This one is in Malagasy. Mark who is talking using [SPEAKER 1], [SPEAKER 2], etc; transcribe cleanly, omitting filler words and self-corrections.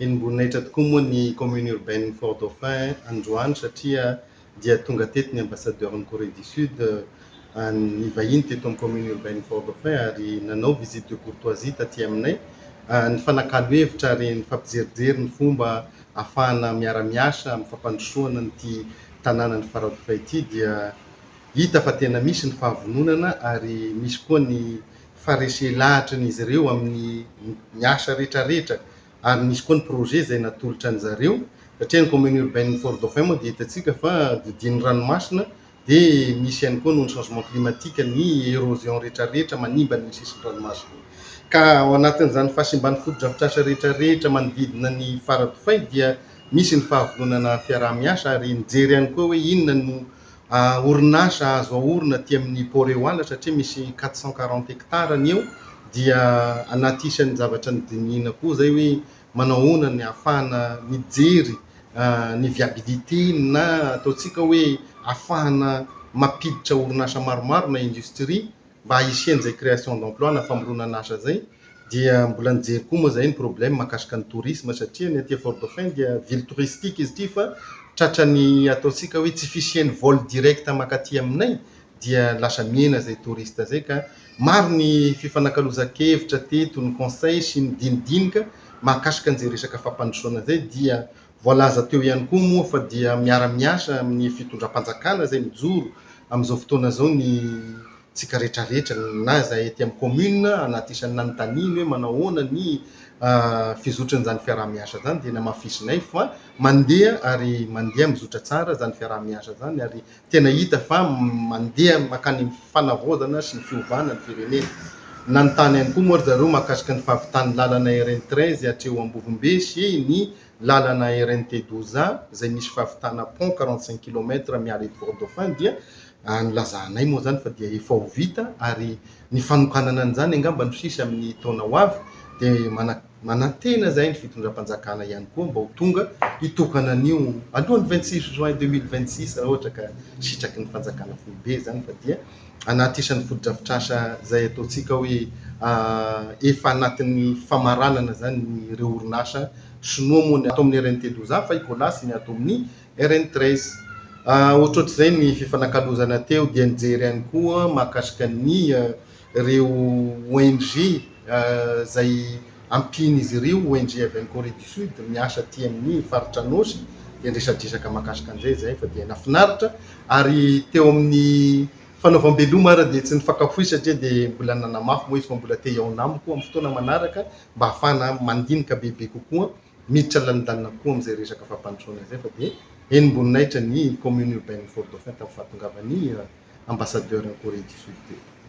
[SPEAKER 1] Henim-boninahitra tokoa moa ny commune urbaine Fort Dauphin androany satria dia tonga teto ny ambassadeur-n'i Corée du Sud nivahiny teto amin'ny commune urbaine Fort Dauphin ary nanao visite de courtoisie taty aminay nifanakalo hevitra ary nifampijerijery ny fomba ahafahana miara-miasa amin'ny fampandrosoana an'ity tanànan'i Fort Dauphin ity. Dia hita fa tena misy ny fahavononana ary misy koa ny fahareselahatra-n'izy ireo amin'ny ny asa rehetrarehetra ary nisy koa ny projet izay natolotra an'izareo satria ny commune urbaine Fort Dauphin moa dia hitantsika fa dodin'ny ranomasina dia misy ihany koa noho ny changement climatique ny érosion rehetrarehetra manimba ny sisin-dranomasina. Ka ao anatin'izany fahasimban'ny fotodrafitrasa rehetrarehetra manodidina ny Faradofay dia misy ny fahavononana fiaraha-miasa ary nijery ihany koa hoe inona no orinasa azo aorina aty amin'ny Port Ehoala satria misy 440 hectares ny eo dia anaty isan'ny zavatra nodinihina koa izay hoe manao ahoana ny ahafahana mijery ny viabilité na ataontsika hoe ahafahana mampiditra orinasa maromaro na industrie mba hisian'izay création d'emploi na famoronana asa izay. Dia mbola nijery koa moa izahay ny problème mahakasika ny tourisme satria ny aty Fort Dauphin dia ville touristique izy ity fa tratran'ny ataontsika hoe tsy fisian'ny vol direct mankaty aminay dia lasa mihena izay touriste izay ka maro ny fifanakalozan-kevitra teto ny conseil sy ny dinidinika mahakasika an'izay resaka fampandrosoana izay. Dia voalaza teo ihany koa moa fa dia miara-miasa amin'ny fitondram-panjakana izay mijoro amin'izao fotoana izao ny tsika retraretra na izay aty amin'ny commune anaty isan'ny nanontaniany hoe manao ahoana ny fizotran'izany fiaraha-miasa izany dia namafisinay fa mandeha ary mandeha mizotra tsara izany fiaraha-miasa izany ary tena hita fa mandeha mankany amin'ny fanavaozana sy ny fiovana ny firenena. Nanontany ihany koa moa ry zareo mahakasika ny fahavitan'ny lalana RN 13 hatreo Ambovombe sy ny lalana RNT 12 A izay misy fahavitana pont 45 kilomètre miala eto Fort Dauphin dia nilazanay moa izany fa dia efa ho vita ary ny fanokanana an'izany angamba no sisa amin'ny taona ho avy dia manantena izahay ny fitondram-panjakana ihany koa mba ho tonga hitokana an'io alohan'ny 26 juin 2026 raha ohatra ka sitraky ny fanjakana foibe izany fa dia anaty isan'ny fotodrafitrasa izay ataontsika hoe efa anatin'ny famaranana izany ireo orinasa sinoa moa ny ato amin'ny RNT 12 A fa i Colas ny ato amin'ny RN 13. Ohatrohatr'izay ny fifanakalozana teo dia nijery ihany koa mahakasika ny ireo ONG izay ampian'izy ireo, ONG avy any Corée du Sud miasa aty amin'ny faritra Anôsy dia niresadresaka mahakasika an'izay izahay fa dia nahafinaritra ary teo amin'ny fanaovam-beloma ary dia tsy nifankafohy satria dia mbola nanamafy moa izy fa mbola te hihaona amiko amin'ny fotoana manaraka mba hahafahana mandinika bebe kokoa miditra lalindalina kokoa amin'izay resaka fampandrosoana izay fa dia henim-boninahitra ny commune urbaine Fort Dauphin tamin'ny fahatongavan'ny ambassadeur-n'i Corée du Sud teto.